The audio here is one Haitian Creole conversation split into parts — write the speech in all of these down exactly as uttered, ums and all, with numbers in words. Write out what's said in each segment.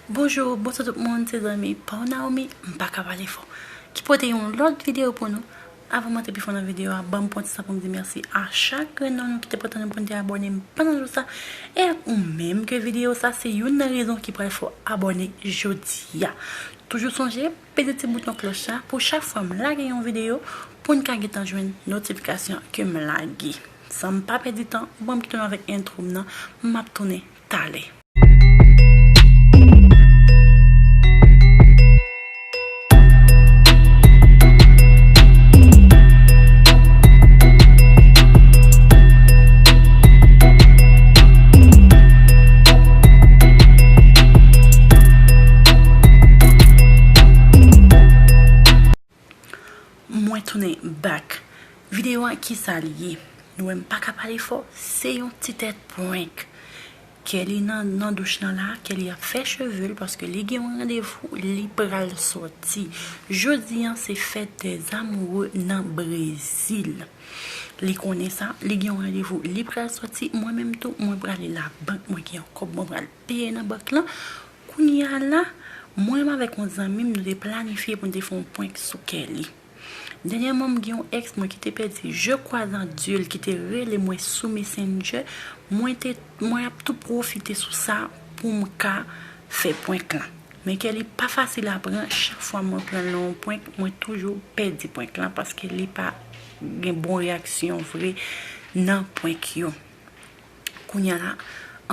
Bonjou, bonswa tout moun, se zanmi pa w Naomi, m pa ka pale fò, ki pote yon lòt videyo pou nou. Avan m antre pi fon nan videyo a, ban m pran ti tan pou m di mèsi a chak grenn nan nou ki te pran tan nou pou n te abòne m pandan jou sa, e ak ou menm ke videyo sa se youn nan rezon ki pral fè w abòne jodi a. Toujou sonje, peze ti bouton klòch la pou chak fwa m lage yon videyo, pou n ka gentan jwenn notifikasyon ke m lage. San m pa pèdi tan, ban m kite nou avèk entwo m nan, m ap tounen talè. Mwen tounen back. Videyo a kisa l ye? Nou wè m pa ka pale fò, se yon ti tèt prank. Kelly nan, nan douch nan la, Kelly ap fè cheve l paske li gen yon randevou, li pral sòti. Jodi a se fèt dè amoureux nan Brezil. Li konnen sa, li gen yon randevou, li pral sòti. Mwen menm tou, mwen prale labank, mwen gen yon kòb, mwen pral peye nan bank lan. Kounye a la, mwen menm avèk yon zanmi m, nou te planifye pou n te fè yon prank sou Kelly. Dènyèman, m gen yon ex mwen ki te pèdi, je crois en Dieu, l ki te rele mwen sou Messenger. Mwen te, mwen ap tou pwofite sou sa pou m ka fè prank lan. Men Kelly pa fasil a pran, chak fwa mwen pran l nan yon prank, mwen toujou pèdi prank lan paske li pa gen bon reyaksyon vre nan prank yo. Kounye a la,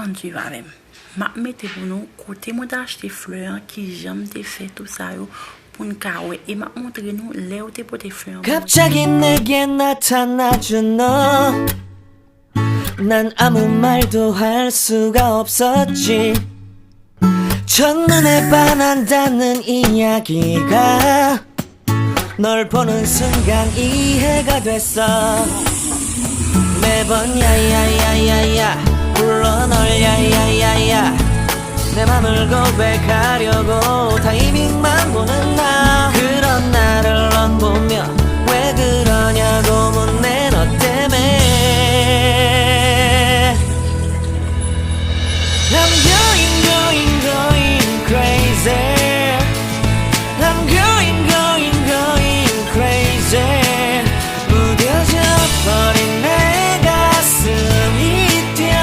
ann swiv avè m. M ap mete pou nou kote mwen te achte flè an, kijan m te fè tou sa yo pou n ka wè. E m ap montre nou lè yo te pote flè an pou mwen. 갑자기 내게 나타나준 너. 난 아무 말도 할 수가 없었지. 첫눈에 반한다는 이야기가 널 보는 순간 이해가 됐어. 매번 야야야야야 불러 널. 야야야야 내 맘을 고백하려고 타이밍만 보는 나. 그런 나를 넌 보며 왜 그러냐고 묻네. 너 때문에 I'm going, going, going crazy. I'm going, going, going crazy. 무뎌져 버린 내 가슴이 뛰어.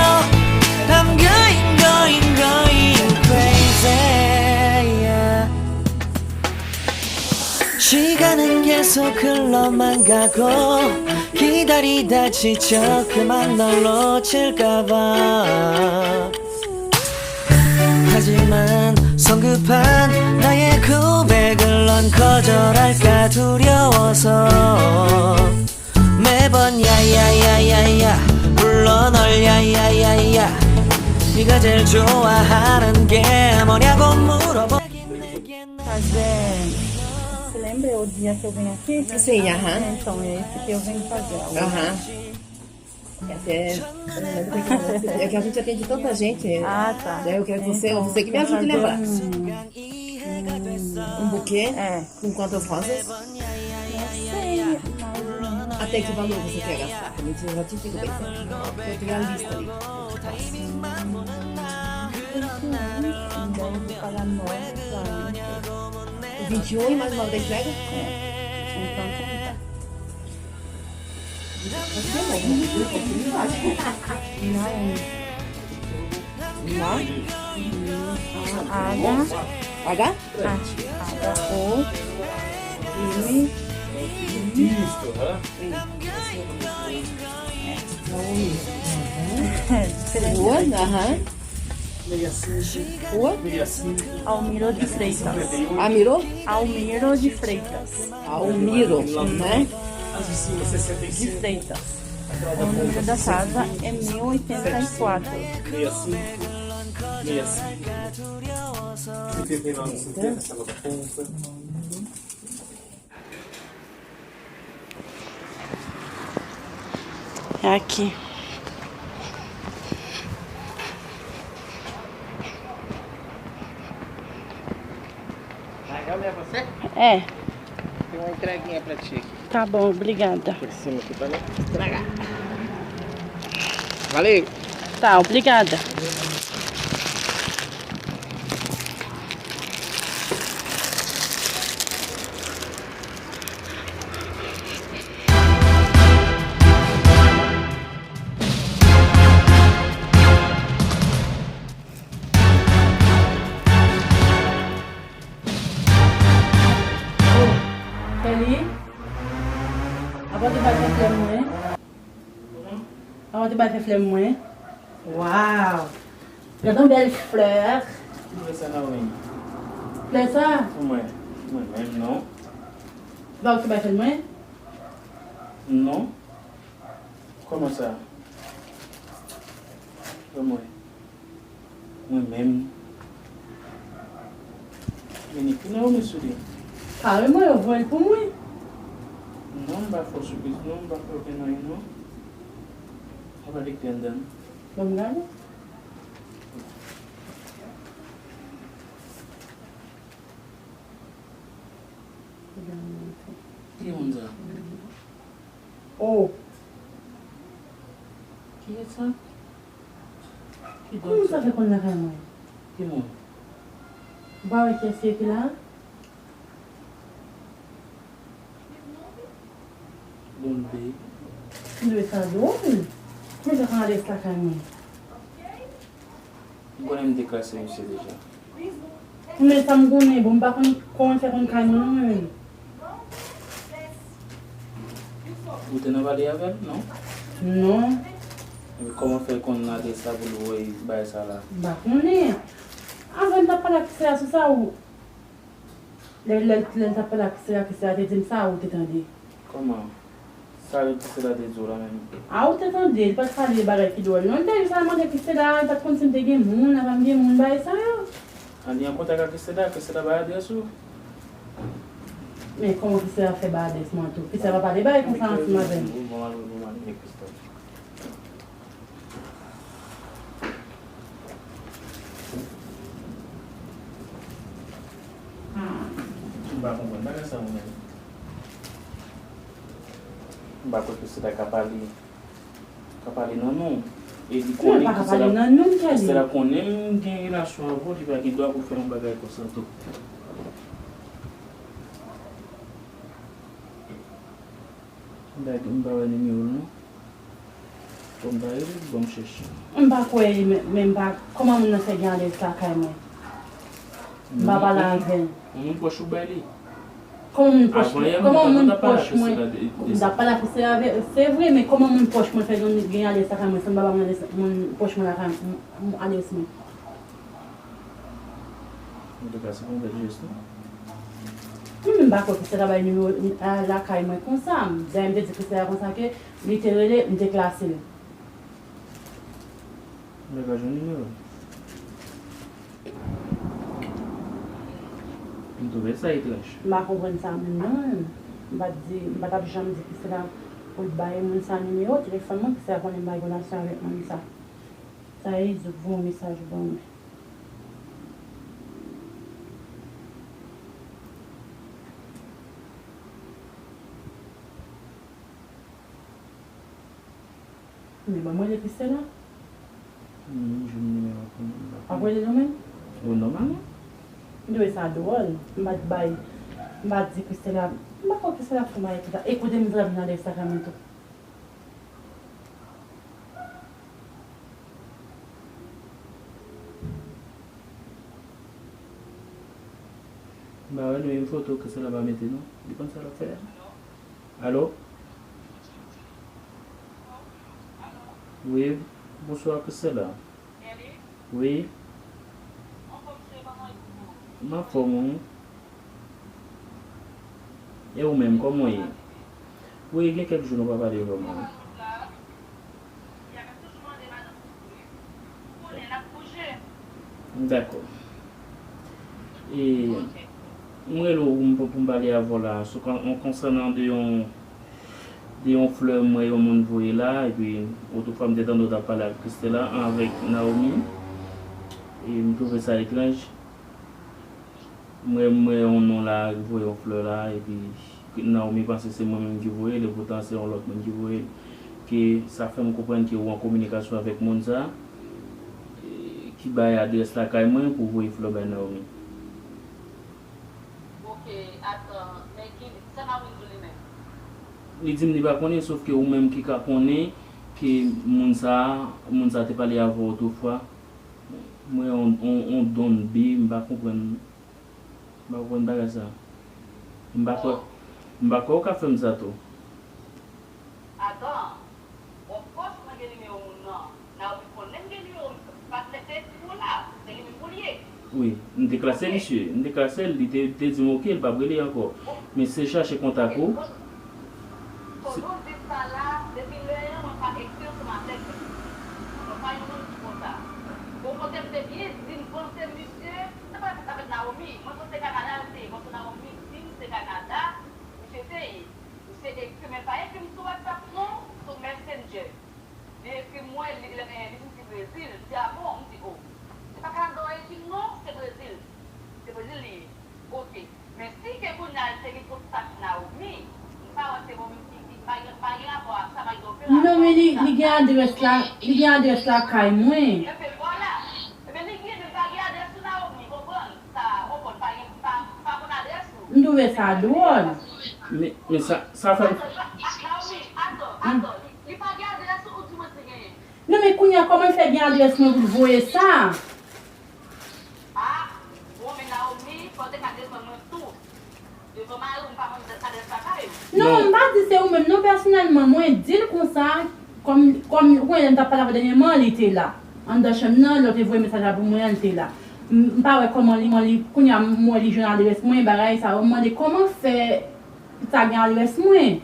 I'm going, going, going crazy. Yeah. 시간은 계속 흘러만 가고 기다리다 지쳐 그만 널 놓칠까봐. 하지만 성급한 나의 고백을 넌 거절할까 두려워서 매번 야야야야야 불러 널. 야야야야 네가 제일 좋아하는 게 뭐냐고 물어봐. Fazer. Você lembra o dia que eu vim aqui? Sim, aham. Então, é esse que eu vim fazer. Aham. Até, é que a gente atende tanta gente. Ah, tá. Daí eu quero que você, então, você que me ajude a lembrar. Um, um, um buquê? É. Com quantas rosas? Não sei, mais ou menos. Até que valor você quer gastar? Também você já te digo bem. Eu tenho a lista ali. Vinte e um, então eu vou pagar nove, quarenta. Vinte e um e mais nove da entrega? É. Então, tá. Não. Não? H? H? H. H. O. M. Isso, aham. Rua? Aham. Rua? Almiro de Freitas. Amiro? Almiro de Freitas. Almiro, né? De Freitas. O número da casa é mil oitenta e quatro. Aqui. Vai, é você? É. Tem uma entreguinha pra ti aqui. Tá bom, obrigada. Por cima aqui pra não estragar. Valeu! Tá, obrigada. Wi. Apa w te bay fè flè mwen? Apa w te bay fè flè mwen? Waw! Gad yon bèl flè. Ki flè sa, Naomi? Flè sa? Pou mwen. Mwen menm, non. Se pa ou ki bay fè l mwen? Non. Kòman sa? Ban mwen. Mwen menm. Men ni ki Naomi sou li. Kareman, yo voye l pou mwen. Non, m pa fè w sipriz, non, m pa fè w okenn anyen, non. Sa pa li ki anndan. Ban m gade. Ki moun sa? Oh! Kiyès sa? Ki moun sa fè konn lakay mwen? Ki moun? Ou pa wè kiyès ki la? Don Bey. Mwen sa dwòl. Mwen fè konn adrès lakay mwen. M konnen m te klase misye deja. Men sa m konnen, bon, m pa konn kòman l fè konn kay mwen, non, mwen menm. Ou te nan pale avè l, non? Non. Epi kòman fè l konn adrès la pou l voye bagay sa la? M pa konnen. Avan m t ap pale ak Priscilla sou sa, ou, lè, lè, lè l t ap pale ak Priscilla, Priscilla te di m sa, ou te tande. Kòman? Sa Priscilla te di w la menm? A, ou te tande, li pa t pale de bagay ki dwòl, non. Li te jis al mande Priscilla, li pa t konn si m te gen moun, a pa m gen moun, bagay sa yo. An, li an kontak ak Priscilla, Priscilla bay adrès ou? Men kòman Priscilla fè bay adrès mwen tou? Priscilla pa pale bagay konsa ansanm avè m. Bon, bon, bon, bon, bon, bon, bon, bon. M pa konprann bagay sa mwen menm. M pa kwè Priscilla ka pale, ka pale nan non. E li konnen Priscilla, Priscilla konnen m gen relasyon avè w, li pa gen dwa pou fè yon bagay konsa tou. M pa, m pa wè nimewo l non. Fò m pa rele l, ban m chèche. M pa kwè, men, men m pa, kòman moun nan fè gen adrès lakay mwen? M pa pale avè l. Yon moun pwòch ou bay li? Kòman moun pwòch, kòman moun pwòch mwen? M t ap pale ak Priscilla avè, se vre, men kòman moun pwòch mwen fè gen, gen adrès lakay mwen, san m pa ba moun adrès, moun pwòch mwen lakay, m, m, adrès mwen? Antouka, se pa yon bèl jès, non? Mwen menm m pa kwè Priscilla bay nimewo, a, lakay mwen konsa. Dayè, m te di Priscilla konsa ke li te rele, m te klase l. Mwen pa jwenn nimewo l. M twouve sa etranj. M pa konprann sa menm, non. M pa t di, m pa t ap janm di Priscilla pou l bay moun sa nimewo telefòn mwen, Priscilla konnen m pa gen relasyon avèk moun sa. Sa e, Zouk voye yon mesaj ban mwen. Men ban mwen rele Christella. Hmm, m jwenn nimewo pou mwen. W ap rele l ou menm? Wi, nòmalman. M twouve sa dwòl. M pa t bay, m pa t di Christella, m pa kwè Christella ap fè bagay konsa. E kote moun sa t ap jwenn adrès lakay mwen tou? M pa wè li menm foto Christella pa mete non. Li konn sa l ap fè a. Alo? Wi, bonswa Christella. Wi. M anfòm wi. E ou menm, kòman w ye? Wi, gen kèk jou nou pa pale vrèman. Dakò. E, mwen rele w pou m, pou m pale avè w la, sou kon-, konsènan de yon, de yon flè mwen yon moun voye la, epi otoufwa m te tande w t ap pale ak Christella, avèk Naomi. E m twouve sa etranj. Mwen, mwen yon non la, voye yon flè la, epi Naomi panse se mwen menm ki voye l, epoutan se yon lòt moun ki voye l. Ke sa fè m konprann ke ou an kominikasyon avèk moun sa, e, ki bay adrès lakay mwen pou voye flè bay Naomi. Ok, atann, men ki, sa Naomi di w li menm? Li di m li pa konnen, sòf ke ou menm ki ka konnen ke moun sa, moun sa te pale avè w otoufwa. Mwen, on, on, on don bi, m pa konprann, m pa konprann bagay sa. M pa kwè. M pa kwè ou ka fè m sa tou. Adan, bon, fòs mwen gen nimewo moun nan. Naomi konnen m gen nimewo m, patnè se ekri w la, se li menm pou l ye. Wi, m te klase misye, m te klase l, li te, te di m oke, l p ap rele ankò. Men se chache kontak ou. Kote w di sa la, depi lè an, mwen pa ekri ansanm avèk li. Mwen pa yon moun ki konsa. Bon, kote m te byen di m panse misye, se pa avèk Naomi, mwen panse Kanada l te ye, paske Naomi di m se Kanada misye te ye. Misye ekri, men pa ekri m sou WhatsApp non, sou Messenger. Li ekri m, mwen, li, li, li di m se Brezil. M di, a bon? M di, o. Se pa Kanada w ekri m non, se Brezil. Se Brezil li ye. Oke. Men si ke kounye a l te gen kontak Naomi, m pa wè se mwen menm ki, ki, m pa gen, m pa gen rapò ak sa, m pa gen okenn rapò ak sa. Non, men li, li gen adrès la, li gen adrès lakay mwen. Ebyen, vwala. Ebyen, li gen, men m pa gen adrès sou Naomi, konprann? Sa, w konprann, pa gen, pa, pa konn adrès ou. M twouve sa dwòl. Men, men sa, sa fè m. Ato, ato, ato, li, li pa gen adrès ou, ou di mwen si genyen. Non, men kounye a, kòman l fè gen adrès mwen pou l voye sa? Ah, bon, men Naomi, fò w te ka defann mwen tou. Devan mari w, m pa konn adrès lakay ou. Non, m pa di se ou menm, non, pèsonèlman, mwen di l konsa, kòm, kòm, ou konnen lè m t ap pale avè w dènyèman, li te la. Anndan chanm nan, lè w te voye mesaj la pou mwen an, li te la. M, m pa wè kòman li, kòman li, kounye a, m wè li jwenn adrès mwen, bagay sa yo. M mande kòman fè pou ta gen adrès mwen.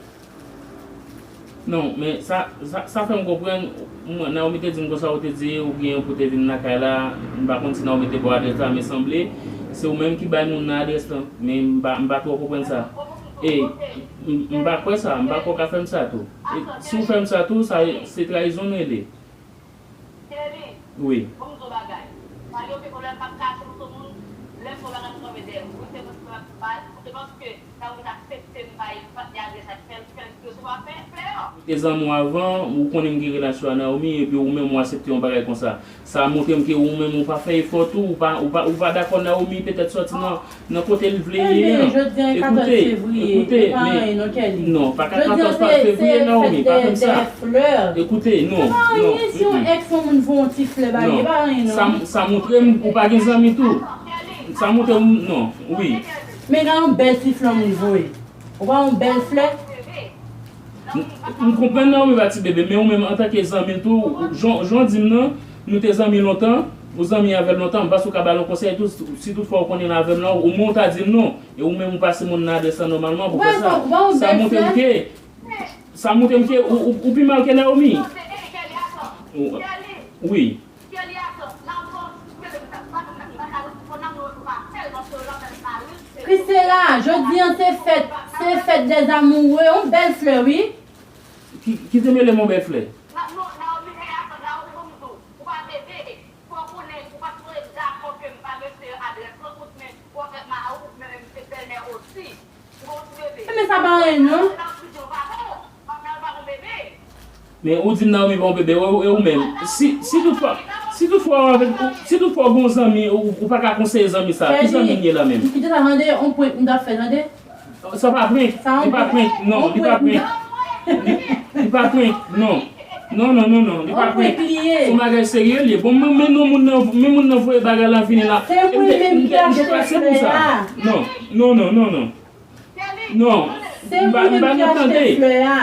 Non, men sa, sa, sa fè m konprann, mwen, Naomi te di m konsa, ou te di ou gen pou te vin lakay la, m pa konn si Naomi te ba w adrès la, men sanble se ou menm ki bay moun nan adrès lan, men m pa, m pa twò konprann sa. E, m, m pa kwè sa, m pa kwè w ka fè m sa tou. E, si w fè m sa tou, sa, se trayizon nou rele. Wi. Bon, m di w bagay. Pa gen okenn pwoblèm, m p ap kache m sou moun. Lè m fè yon bagay, m kanpe dèyè m. Wi, se paske m ap bay, se paske Naomi t aksepte m bay patnè adrès ak fè l, fè l resevwa flè, flè an. Ou te zanmi w avan, ou konnen m gen relasyon a Naomi, epi ou menm ou aksepte yon bagay konsa. Sa montre m ke ou menm ou pa fè efò tou, ou pa, ou pa, ou pa dakò Naomi petèt sòti nan, nan kote l vle ye an. Ebyen, jodi a e katòz fevriye, e pa anyen non, Kelly. Non, pa ka katòz fevriye, Naomi, pa fè m sa. Jodi a se, se fèt dè, dè flè. Ekoute, non, non, non. Se pa anyen si yon èks yon moun voye yon ti flè ba li, e pa anyen non. Sa, sa montre m ou pa gen zanmi tou. Sa montre m, non, wi. Men gen yon bèl ti flè yon moun voye. Ou pa yon bèl flè? M, m konprann Naomi pa ti bebe, men ou menm antanke zanmi l tou, jan, jan w di m nan, nou te zanmi lontan, ou zanmi avè l lontan, m panse ou ka ba l yon konsèy tou, si toutfwa ou konnen l avè m lan, omwen ou ta di m non, e ou menm ou pase moun nan adrès lan nòmalman pou fè sa. Sa montre m ke, sa montre m ke ou, ou, ou pi mal ke Naomi. Ou, wi. Christela, jodi an se fèt, se fèt dèzamoure, yon bèl flè, wi. Ki, ki te mele m yon bèl flè? Ebyen sa pa anyen non. Men ou di m Naomi pa yon bebe, e, e ou menm. Si, si toutfwa, si toutfwa w avèk, si toutfwa w gen yon zanmi, ou, ou pa ka konseye zanmi sa, ki zanmi m ye la menm? Kite sa tande, yon prank m t ap fè tande. Sa pa prank, li pa prank, non, li pa prank. Li, li pa prank, non. Non, non, non, non, li pa prank. Se yon bagay serye l ye. Bon, men, men non, moun nan, men moun nan voye bagay lan vini la. Se mwen menm ki achte flè a. Non, non, non, non, non. Non, se mwen menm ki achte flè a.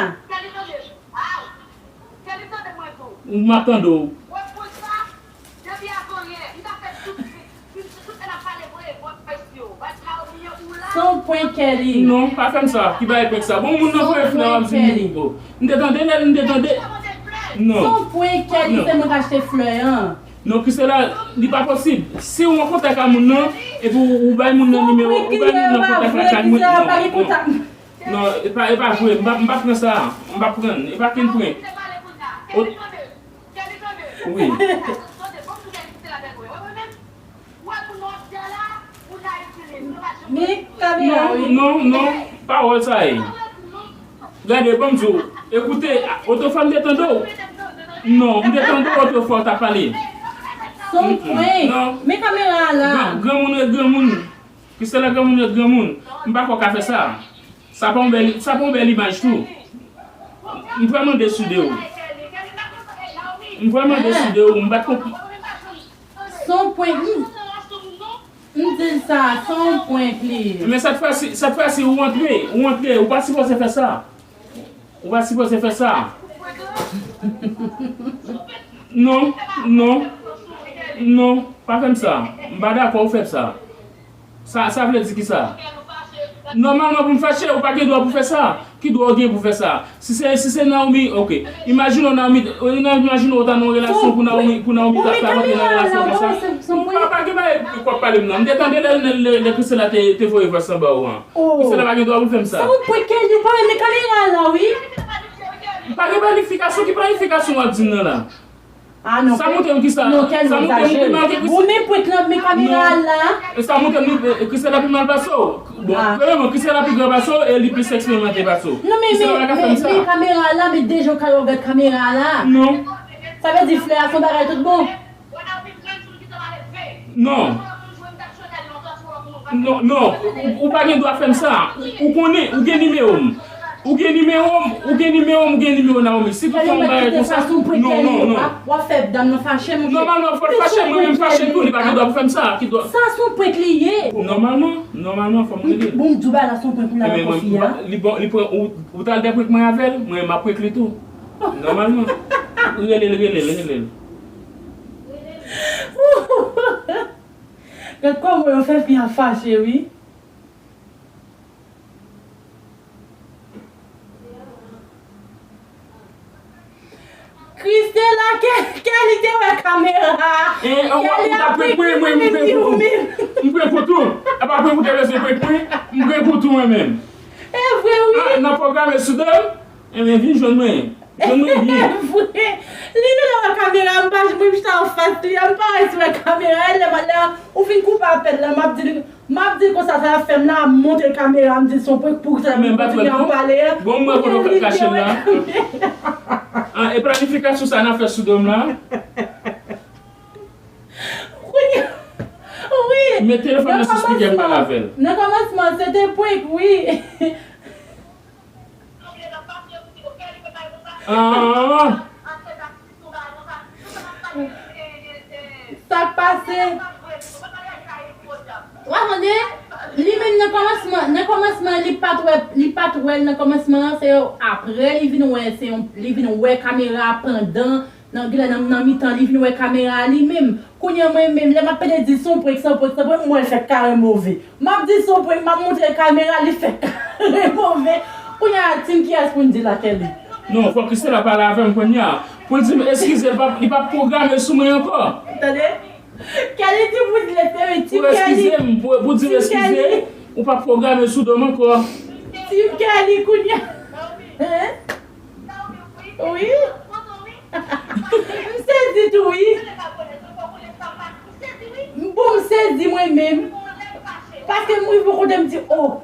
M ap tande w. Se yon prank, Kelly. Non, pa fè m sa. Ki bagay prank sa? Bon, moun nan voye flè w ap di m. M te tande, Nèl, m te tande. Non. Se yon prank, Kelly, se mwen k achte flè an. Non, Christela, li pa posib. Si w an kontak ak moun nan, epi w, w bay moun nan nimewo, w bay moun nan kontak ak mwen. Non, non, non. Non, e pa, e pa vre. M pa, m pa pran sa. M pa pran. E pa kenn prank. Wi. Men kamera, wi. Non, non, non, pawòl sa ye. Gade, ban m di w. Ekoute, otofwa m te tande w. Non, m te tande w otofwa w t ap pale. Son prank. Non. Men kamera a la. Gran, granmoun ret granmoun. Christela, granmoun ret granmoun. M pa kwè w ka fè sa. Sa pa yon bèl, sa pa yon bèl imaj tou. M vrèman desi de ou. M vrèman desi de ou. M pa t konp- Se yon prank, m, m di l Sa, se yon prank li ye. Men sèt fwa si, sèt fwa si ou antre, ou antre, ou pa sipoze fè sa. Ou pa sipoze fè sa. Non, non, non, pa fè m sa. M pa dakò ou fè m sa. Sa, sa vle di kisa? Nòmalman pou m fache, ou pa gen dwa pou fè sa. Ki dwa ou gen pou fè sa? Si se, si se Naomi, ok. Imajine w Naomi, imajine w ta nan yon relasyon pou Naomi, pou Naomi ta, ta rantre nan relasyon konsa. Ou pa, pa gen bagay pou w ap pale m nan. M te tande lè, lè, lè, lè Christella te, te voye vòs anba ou an. Christella pa gen dwa pou l fè m sa. Sa ou prank Kelly, ou pa renmen kamera la, wi. Pa gen planifikasyon, ki planifikasyon w ap di m nan la? Ah non, sa montre m ki sa, non, Kelly, sa montre m ki mal ke Christella. Bon, men prank lan, men kamera la. E sa montre m, e, Christella pi mal pase w. Bon, premyèman, Christella pi gran pase w e li plis eksperimante pase w. Non, men, men, men kamera la, men deja w ka gad kamera la. Non. Sa vle di flè a se yon bagay tout bon. Non. Non, non, ou, ou pa gen dwa fè m sa. Ou, ou konnen, ou gen nimewo m. Ou gen nimewo m, ou gen nimewo m, ou gen nimewo Naomi. Si tout fwa yon bagay konsa, non, non, non. W ap fè dam nan fache, monchè. Nòmalman, fò l fache, mwen menm fache tou, li pa gen dwa pou fè m sa. Ki dwa? Sa se yon prank li ye. Nòmalman, nòmalman, fò m rele l. Bon, m di w bagay la se yon prank pou l la nan konfi a. Li bon, li pran, ou, ou t al dèprank mwen avè l, mwen, m ap prank li tou. Nòmalman. Rele l, rele l, rele l. Gad kòman yo fè fi a fache, wi. Christella, Ke-, Kelly te wè kamera. E, ou ta prank mwen, mwen, m prank ou tou. M prank ou tou. A pa prank ou te bezwen prank mwen, m prank ou tou mwen menm. E vre, wi. Ah, n ap pwograme sou do m. Ebyen, vin jwenn mwen. Jwenn mwen byen. Vre. Li rele wè kamera, m pa, mwen chita anfas li, m pa resi wè kamera, e lè, lè ou fin koupe apèl la, m ap di li, m ap di l konsa sa l ap fè m la, m montre l kamera, m di l se yon prank pou sa l ap kontinye ap pale a. Bon, mwen kote w kache l la. Ah, e planifikasyon sa n ap fè sou do m la? Kounye, wi. Met telefòn nan sou speaker, m pale avè l. Nan kòmansman, se te prank, wi. Ah. Sa k pase? W a tande? Li menm nan kòmansman, nan kòmansman, li pa t wè, li pa t wè l nan kòmansman an, se apre li vin wè, se yon, li vin wè kamera pandan, nan, genlè nan, nan mitan, li vin wè kamera a li menm. Kounye a mwen menm, lè m ap pede di se yon prank, se yon prank, se yon prank, m wè l fè kare move. M ap di se yon prank, m ap montre l kamera, li fè kare move. Kounye a, Tim, kiyès pou n di la, Kelly? Non, fòk Christella pale avè m kounye a. Pou l di m eskize, li p ap, li p ap pwograme sou mwen ankò. Tande? Kelly di pou l di l eskize, Tim Kelly. Pou eskize m, pou, pou di m eskize, ou p ap pwograme sou do m ankò. Tim Kelly, kounye a. Hein? Wi. M sezi tou, wi. Bon, m sezi mwen menm. Paske m rive yon kote m di, oh.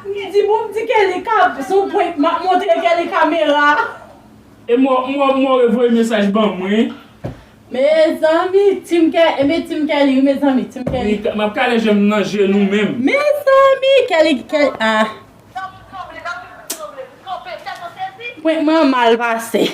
M di, bon, m di Kelly ka, se yon prank, m ap montre Kelly kamera. E mò, mò, mò revoye mesaj ban mwen. Mezanmi, Tim Ke-, e men Tim Kelly, wi, mezanmi, Tim Kelly. M ap kale je m nan je nou menm. Mezanmi, Kelly, Kelly, ah. Prank mwen an mal pase.